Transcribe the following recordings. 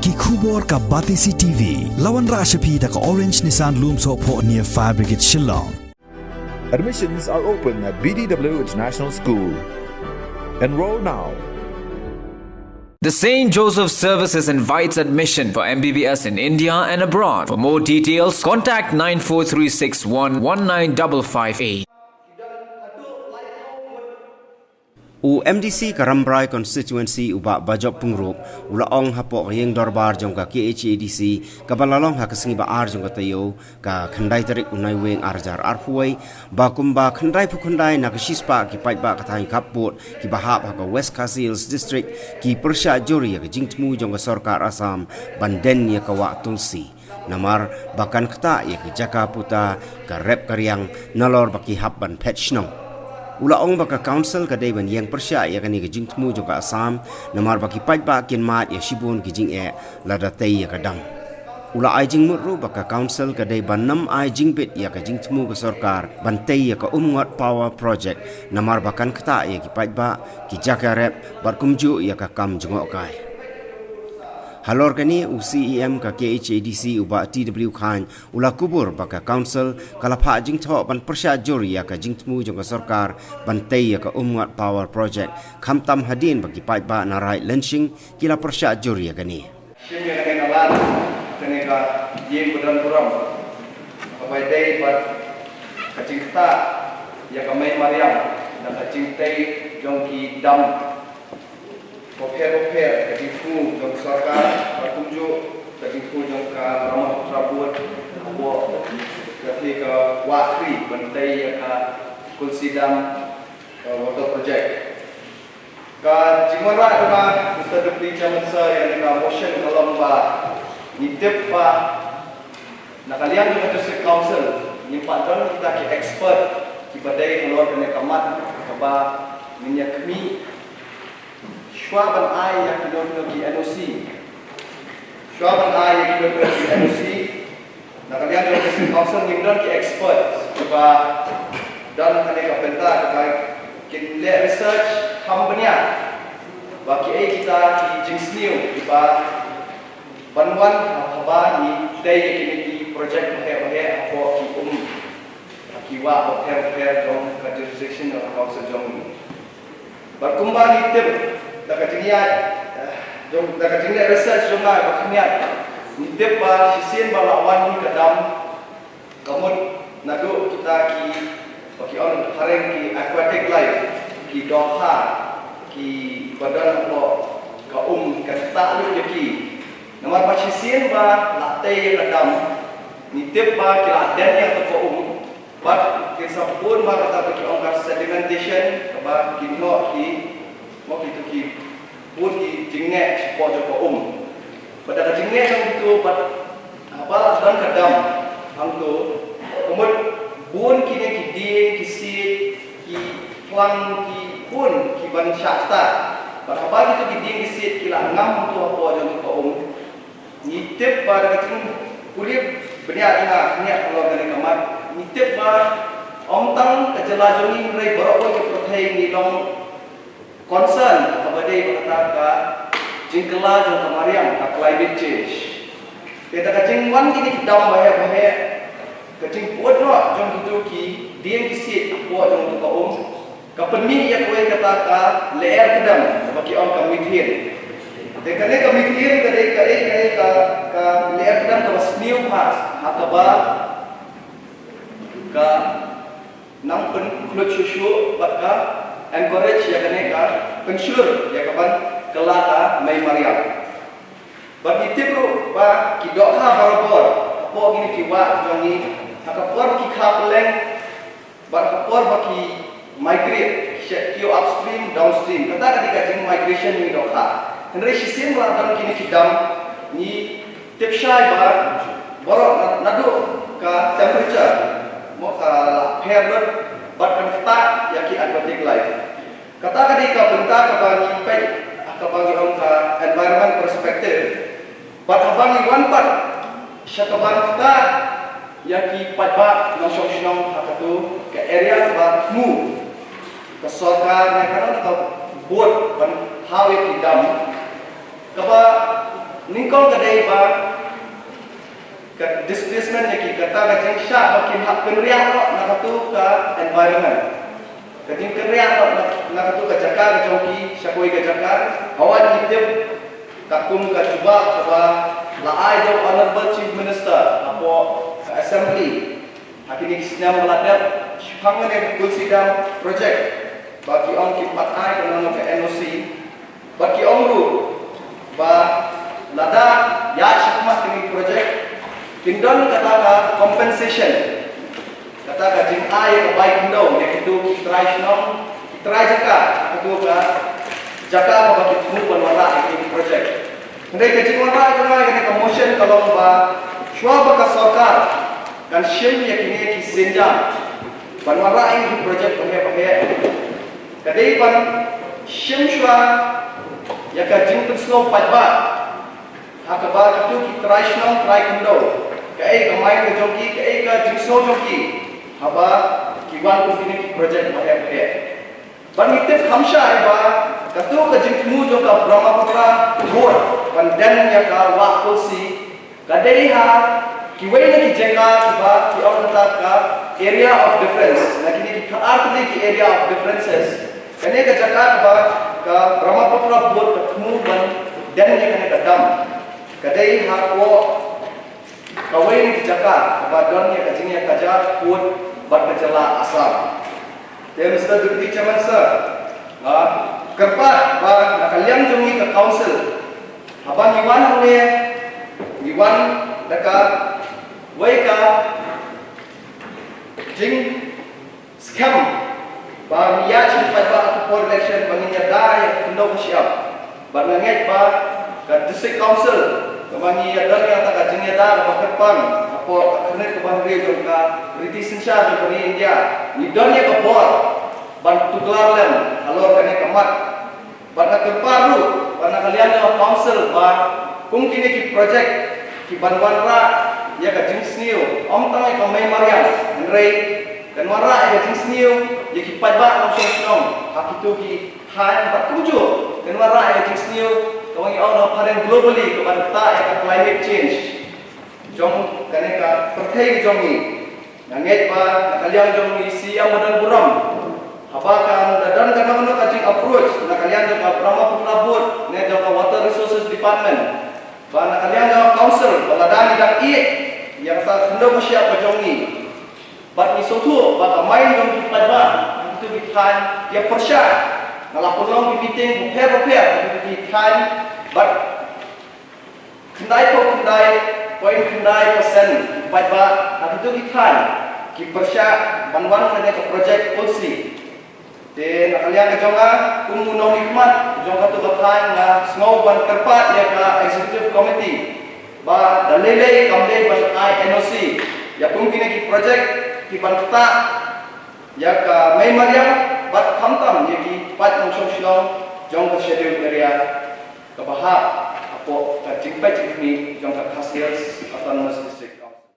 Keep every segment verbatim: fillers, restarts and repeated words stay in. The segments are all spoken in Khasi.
Ki khubor ka Batesi T V. La wanrah sha phi da ka Orange Nissan Lumsohphoh near Fire Brigade Shillong. Admissions are open at B D W International School. Enroll now. The Saint Joseph Services invites admission for M B B S in India and abroad. For more details, contact nine four three six one one nine double five eight. U MDC ka Rambrai Constituency u Bah Bajop Pyngrope u la ong hapoh ka ïing dorbar jong ka KHADC kaba la long ha ka sngi ba ar jong ka taïew ka khyndai tarik u Naiwieng ar hajar arphew wei ba kumba khyndai phew khyndai na ka shispah ki paidbah ka thaiñ khappud kiba hap ha ka West Khasi Hills District ki pyrshah jur ïa ka jingthmu jong ka sorkar Assam ban den ïa ka wah tulsi. Namar ba kan ktah ïa ki jaka puta ka rep ka riang nalor ba ki hap ban phet shnong. U la ong ba ka council ka dei ban ïeng pyrshah ïa kane ka jingthmu jong ka Assam namar ba ki paidbah kin mad ïa shibun ki jingeh lada tei ïa ka dam. U la ai jingmut ruh ba ka council ka dei ban nym ai jingbit ïa ka jingthmu ka sorkar ban tei ïa ka Umngot Power Project namar ba kan ktah ïa ki paidbah ki jaka rep bad kumjuh ïa ka kam jngohkai. Halor kane u CEM ka KHADC u Bah T W Chyne u la kubur ba ka council ka la phah jingthoh ban pyrshah jur ïa ka jingthmu jong ka sorkar ban tei ïa ka Umngot Power Project khamtam hadien ba ki paidbah na Raid Lynshing ki la pyrshah jur ïa kane. Shim ïa kane ka lad, kane ka ïing ba don burom, kaba ïadei bad ka jingktah ïa ka mei mariang da ka jingtei jong ki dam bapher bapher, ka jingthmu jong ka sorkar bad kumjuh ka jingthmu jong ka Brahmaputra Board hapoh kane ka wah khri ban tei ïa ka Khulsi Dam, uh, water project. Ka jingwanrah jong nga, Mister Deputy Chairman Sir, ïa kane ka motion ka long ba ngi tip ba na ka liang jong ka District Council ngim pat don kita ki expert kiba dei halor kane ka mat kaba ngin ïa khmih shuwa ban ai ïa kino kino ki NOC. Shuwa ban ai ïa kino kino ki NOC, na ka liang jong ka District Council ngim don ki expert kiba don kane ka bynta, kiba kin leh research kham bniah ba kiei kita ki jingsniew kiba ban wan haba ngi tei ïa kine ki project baheh baheh hapoh ki um, ha ki wah bapher bapher jong ka jurisdiction jong ka council jong ngi. Bad kumba ngi tip da ka jingïaid, eh, jong, da ka jingleh research jong nga ba khyndiat, ngi tip ba shisien ba la wan ka dam, ka mut naduh kita ki, ba ki ong phareng ki aquatic life, ki dohkha kiba don hapoh ka um, kan ktah lut ïa ki. Namar ba shisien ba la tei ïa ka dam, ngi tip ba ki la den ïa ka um, bad kin sa bun ma kata ba ki ong ka sedimentation, kaba kin noh ki, mo, kito ki bun ki jingneh shapoh jong ka um. Bad da ka jingneh jong kito, bad haba la don ka dam hangto, ka mut bun kine ki dieng ki siej, ki phlang, ki bun ki ban shah ktah. Bad haba kito ki dieng ki siej ki la ngam hangto hapoh jong ka um, ngi tip ba da ka jingpule bniah jong nga, bniah halor kane ka mat, ngi tip ba ym tang ka jylla jong ngi hynrei baroh kawei ka pyrthei ngi long concern kaba dei ba kata ka jingkylla jong ka mariang, ka climate change. Te da ka jingwan kine ki dam baheh baheh, ka jingbud noh jong kito ki dieng ki siej hapoh jong ka um, ka pynmih ïa kawei kata ka lyer kdem kaba ki ong ka methane. Te kane ka methane ka dei ka, eh, kane ka, ka lyer kdem kaba sniew bha, ha kaba ka nang pynkhluit shuh shuh bad ka encourage ïa kane ka, pynshlur ïa ka ban kylla ka mei mariang. Bad ngi tip ruh ba ki dohkha barabor hapoh kine ki wah jong ngi, ha ka por ki kha pylleng bad ha ka por ba ki migrate, ki shait kiew upstream, downstream, kata ka dei ka jing migration jong ki dohkha. Hynrei shisien ba la don kine ki dam, ngi tip shai ba baroh na, naduh ka temperature, mo, ka la pher lut bad kan ktah ïa ki aquatic life. Kata ka dei ka bynta kaba ngi peit, kaba ngi ong ka environment perspective. Bad haba ngi wan pat sha ka ban ktah ïa ki paidbah nongshong shnong ha kato ka area kaba thmu, ka sorkar ne ka, ka board ban thaw ïa ki dam, kaba Nyngkong ka dei ba ka displacement ïa ki, kata ka jingshah ba kim hap kynriah noh na katu ka environment. Ka jingkynriah noh na, na katu ka jaka ka jong ki sha kawei ka jaka. Haba ngi tip katkum ka jubab kaba la ai da u Honorable Chief Minister hapoh ka Assembly ha kine ki snem ba la dep shaphang kane ka Tulsi Dam project, ba ki ong kim pat ai kano kano ka N O C. Bad ki ong ruh ba lada ïaid shakhmat kine ki project, kin don kata ka compensation, kata ka jingai ka bai khyndew ïa kito ki trai shnong, ki trai jaka, kito ka jaka kaba ki thmu ban wanrah ïa kine ki project. Hynrei ka jingwanrah jong nga ïa kane ka motion ka long ba shuwa ba ka sorkar kan shim ïa kine ki sienjam ban wanrah ïa ki project baheh baheh, ka dei ban shim shuwa ïa ka jingpynsngew paidbah ha kaba kito ki trai shnong trai khyndew, kaei ka mind ka jong ki, kaei ka jingsngew jong ki haba ki wan kum kine ki project baheh baheh. Bad ngi tip kham shai ba kato ka jingthmu jong ka Brahmaputra Board ban den ïa ka wah Tulsi ka dei ha kiwei na ki jaka kiba ki ong kata ka area of difference. Na kine ki khatar tylli ki area of differences, kane ka jaka kaba ka Brahmaputra Board ka thmu ban den ïa kane ka dam ka dei hapoh kawei na ki jaka kaba don ïa ka jingïakajia kut bad ka jylla Assam. Te Mister Deputy Chairman Sir, nga kyrpad ba na ka liang jong ngi ka council, haba ngi wan hangne, ngi wan da kawei ka jing skhem ba ngi ïaid sha ki paidbah ha ka por election ba ngin ïada ïa ka khyndew ka shyiap. Bad nga ngeit ba ka District Council kaba ngi ïadon ïa kata ka jingïada kaba kyrpang hapoh ka khyrnit kaba hynriew jong ka riti synshar jong ka ri India, ngi don ïa ka bor ban tuklar lem halor kane ka mat. Bad nga kyrpad ruh ba na ka liang jong ka council ba kum kine ki project ki ban wanrah ïa ka jingsniew, ym tang ïa ka mei mariang, hynrei kan wanrah ïa ka jingsniew ïa ki paidbah nongshong shnong ha kito ki thaiñ, bad kumjuh kan wanrah ïa ka jingsniew kaba ngi ong ha phareng globally, ka ban ktah ïa ka climate change jong kane ka pyrthei ka jong ngi. Nga ngeit ba na ka liang jong i C E M ba don burom, haba kan da don kano kano ka jing approach na ka liang jong ka Brahmaputra Board ne jong ka Water Resources Department, ba na ka liang jong ka council, ba lada ngi dang ïeh ïa kata ka khyndew ka shyiap ka jong ngi, bad ngi sngewthuh ba ka main jong ki paidbah ha kito ki thaiñ ki ïa pyrshah. Nga la pynlong ki meeting bapher bapher ha kito ki thaiñ, bad khyndai phew khyndai point khyndai percent ki paidbah ha kito ki thaiñ ki pyrshah ban wan kane ka project Tulsi. Te na ka liang ka jong nga kum u nongmihkhmat jong kato ka thaiñ, nga sngew ban kyrpad ïa ka executive committee ba da lei lei kam dei ban ai N O C ïa kum kine ki project ki ban ktah ïa ka mei mariang bad khamtam ïa ki paid nongshong shnong jong ka scheduled area kaba hap hapoh ka jingpeit jingkhmih jong ka Khasi Hills Autonomous District Council.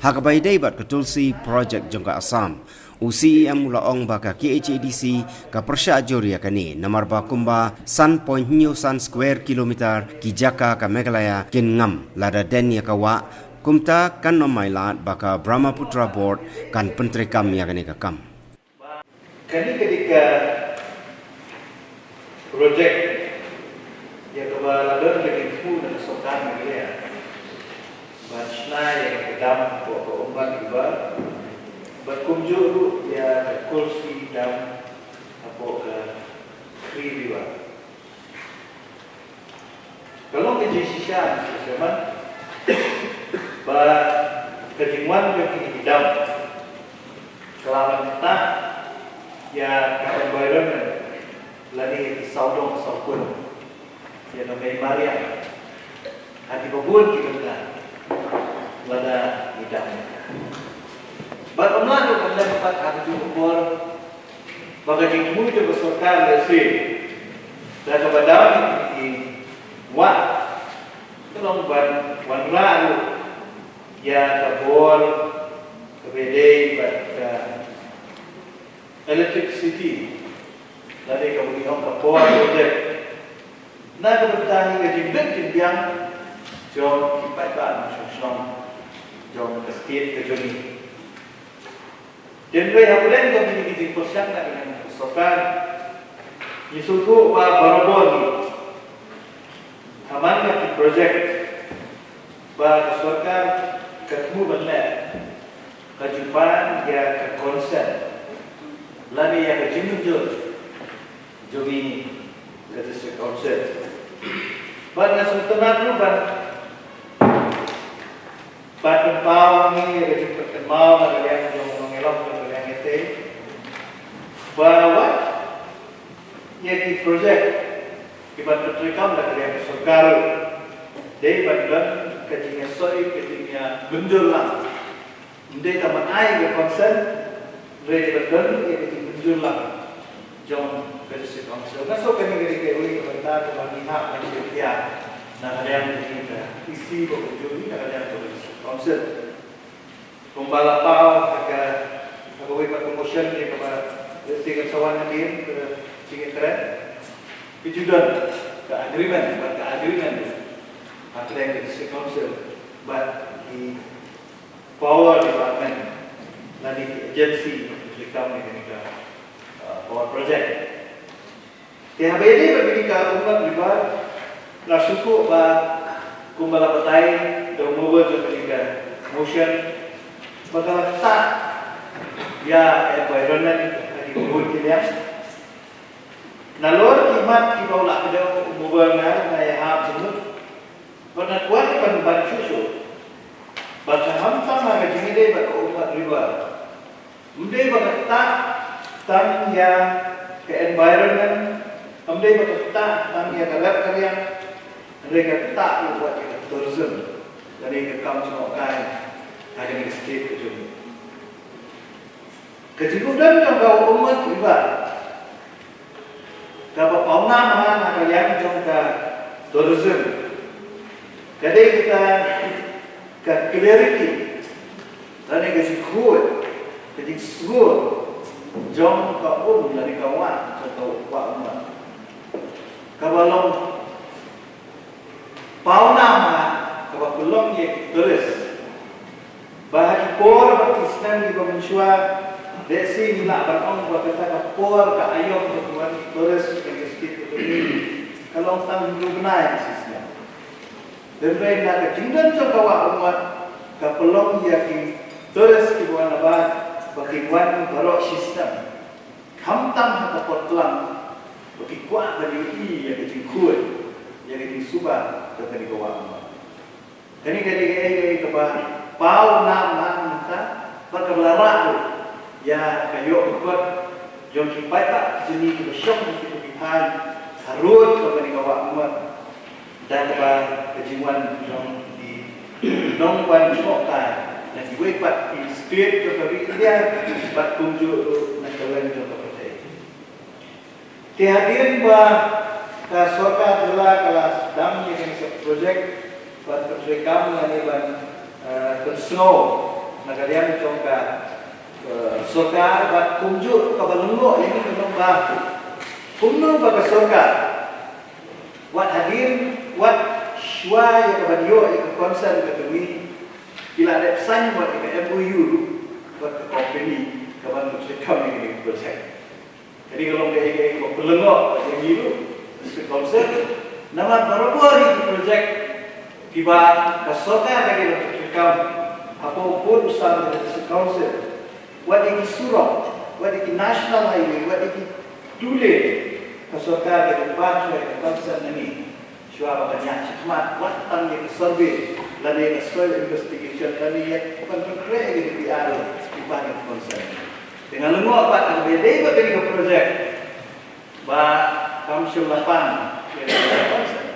Ha kaba ïadei bad ka Tulsi Project jong ka Assam, u C E M u la ong ba ka K H A D C ka pyrshah jur ïa kane namar ba kumba san point hynñiew san square kilometer ki jaka ka Meghalaya kin ngam lada den ïa ka wah. Kumta kan ym ailad ba ka Brahmaputra Board kan pyntreikam ïa kane ka kam. Kane ka dei ka project ïa kaba la don ka jingthmu na ka sorkar Meghalaya ban shna ïa ka dam hapoh ka Umbad River bad kumjuh ruh ïa ka Tulsi Dam hapoh ka Khri River. Ka long ka jingshisha, Mister Chairman, ba ka jingwan jong kine ki dam ka la ktah ïa ka environment lane ïa ki sawdong sawkun, ïa ka mei mariang ha kiba bun ki bynta lada ngi dam. Bad ym lah ruh ban leh pat ha kajuh ka por ba ka jingthmu jong ka sorkar lehse da kaba dam ïa ki wah ka long ban wanrah ruh ïa ka bor kaba ïadei bad ka electricity lane kaba ngi ong ka power project. Na ka bynta hi ka jingdon jingbiang jong ki paidbah nongshong shnong jong ka state ka jong ngi. Hynrei ha pdeng jong kine ki jingpyrshang na ka liang ka sorkar, ngi sngewthuh ba barabor hi ha man la ki project ba ka sorkar ka thmu ban leh, ka ju pan ïa ka consent lane ïa ka jingmynjur jong ngi ka District Council. Bad nga sngewtynnat ruh ban, ban pynpaw ïa ngi ïa ka jingpynkynmaw na ka liang jong nongïalam jong ka liang ïatei ba wat ïa ki project kiban pyntreikam na ka liang ka sorkar ruh dei ban don ka jingïasoi, ka jingïamynjur lang. Ym dei tang ban ai ka consent, hynrei dei ban don ïa ka jingmynjur lang jong ka District Council. Nga sngew kane ka dei kawei ka bynta kaba ngi hap ban shim khia na ka liang jong ka E C bad kumjuh hi na ka liang jong ka District Council. Kumba la paw ha ka, ha kawei pat ka motion ne kaba lehse kan sa wan hadien ka jingïakren, ki ju don ka agreement, bad ka agreement ha ka liang ka District Council bad ki power department lane ki agency ba ki treikam ïa kane ka, uh, power project. Te haba ïadei bad kane ka Umngot River, nga sngewthuh ba kumba la batai da u mover jong kane ka motion ba ka la ktah ïa environment ha ki bun ki liang. Nalor ki mat kiba u la kdew u mover, nga, nga ïahap jingmut bad nga kwah ban ban shuh shuh ba ka khamtam ha ka jingïadei bad ka Umngot River, ym dei ba ka ktah tang ïa ka environment, ym dei ba ka ktah tang ïa ka lad ka riang, hynrei ka ktah ruh wat ïa ka tourism lane ka kam jngohkai ha kane ka state ka jong ngi. Ka jingkyrkhu jong ka Umngot River kaba pawnam ha ka liang jong ka tourism ka dei kata ka clarity lane ka jingkhuid, ka jingsngur jong ka um lane ka wah jong ka Wah Umngot, kaba long pawnam ha kaba pynlong ïa ki tourist. Ba ha ki por bad ki snem kiba mynshuwa, lehse ngi lah ban ong ba kata ka por ka aïom ba ki wan ki tourist sha ka state ka jong ngi ka long tang hynriew bnai shi snem. Hynrei na ka jingdon jong ka Wah Umngot ka pynlong ïa ki tourist kiba wan nabar ba kin wan baroh shi snem. Khamtam ha ka por tlang ba ki kwah ban ïohi ïa ka jingkhuid, ïa ka jingsuba jong kane ka Wah Umngot. Kane ka dei kaei kaei kaba pawnam mynta bad kaba la rah ruh ïa ka ïoh ka kot jong ki paidbah jong ngi kiba shong ha ki thaiñ harud jong kane ka Wah Umngot. Da kaba ka jingwan jong ki nongwan jngohkai na kiwei pat ki state jong ka ri India bad kumjuh ruh na kylleng jong ka pyrthei. Te hadien ba ka sorkar jylla ka la sdang ïa kane ka project ban pyntreikam lane ban, eh, pynsngew na ka liang jong ka, eh, sorkar bad kumjuh kaba lyngngoh ïa ngi ka long ba kumno ba ka sorkar wat hadien, wat shuwa ïa kaban ïoh ïa ka consent ka jong ngi, ki la dep sign wat ïa ka M O U ruh bad ka company kaban pyntreikam ïa kane ka project. Kane ka long kaei kaei kaba pynlyngngoh ïa ngi ruh, District Council. Namar barabor hi ki project kiba ka sorkar ka dei ban pyntreikam hapoh u bun u sam jong ka District Council. Wat ïa ki surok, wat ïa ki national highway, wat ïa ki two lane, ka sorkar ka dei ban pan shuwa ïa ka consent na ngi shuwa ba kan ïaid shakhmat, wat tang ïa ka survey lane ïa ka soil investigation lane ïa ban pynkhreh ïa ka D P R ruh ki pan ïa ka consent. Te nga lyngngoh pat haba ïadei bad kane ka project ba kam shym la pan ïa ka consent.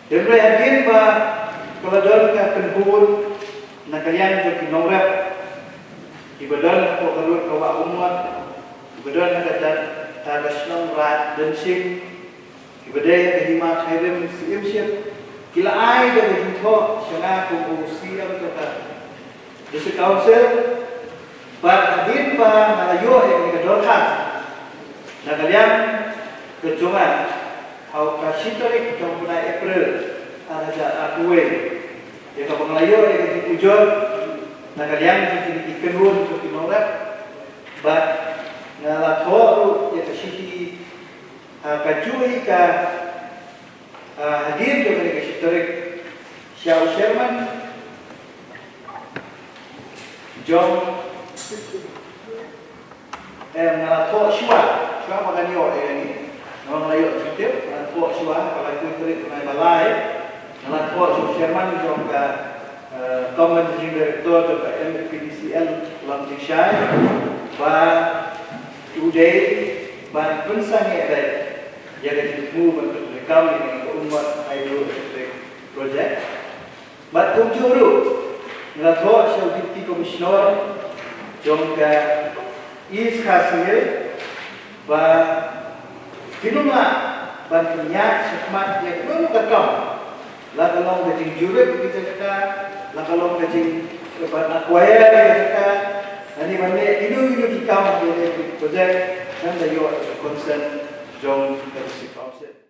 Hynrei hadien ba ka la don ka kynhun na ka liang jong ki nongrep kiba don hapoh ka rud ka Wah Umngot, kiba don ha ka tar, tar ka shnong Raid Dynshing, kiba dei ha ka hima Khyrim Syiemship, ki la ai da ka jingthoh sha nga kum u C M jong ka District Council, bad hadien ba nga la ïoh ïa ka dorkhas na ka liang ka jong nga, Ha ka shi tarik jong u bnai April ar hajar arphew wei, ïa kaba nga la ïoh ïa ka jingujor na ka liang jong kine ki kynhun jong ki nongrep, bad nga la thoh ruh ïa ka shithi ha kajuh ka, ah, hadien jong kane ka shi tarik sha u chairman jong Em, nga la thoh shuwa, shuwa ba ngan ïoh ïa kane. Nga la ïoh jingtip, nga la thoh shuwa, ba la kut tarik bnai ba lai. Nga la thoh sha u chairman jong ka, eh, Company Managing Director jong ka M P D C L Lumjingshai, ba u dei ban pynsangeh ïa ka jingthmu ban pyndonkam ïa ka Umngot Hydroelectric Project. Bad kumjuh ruh, nga la thoh sha u Deputy Commissioner jong ka East Khasi Hills ba kin ym lah ban pynïaid shakhmat ïa kano kano ka kam, la ka long ka jingjurip ïa ka jaka, la ka long ka jing, ban acquire ïa ka jaka, lane ban leh kino kino ki kam ïa ka project, ngan da ïoh ïa ka consent jong ka District Council.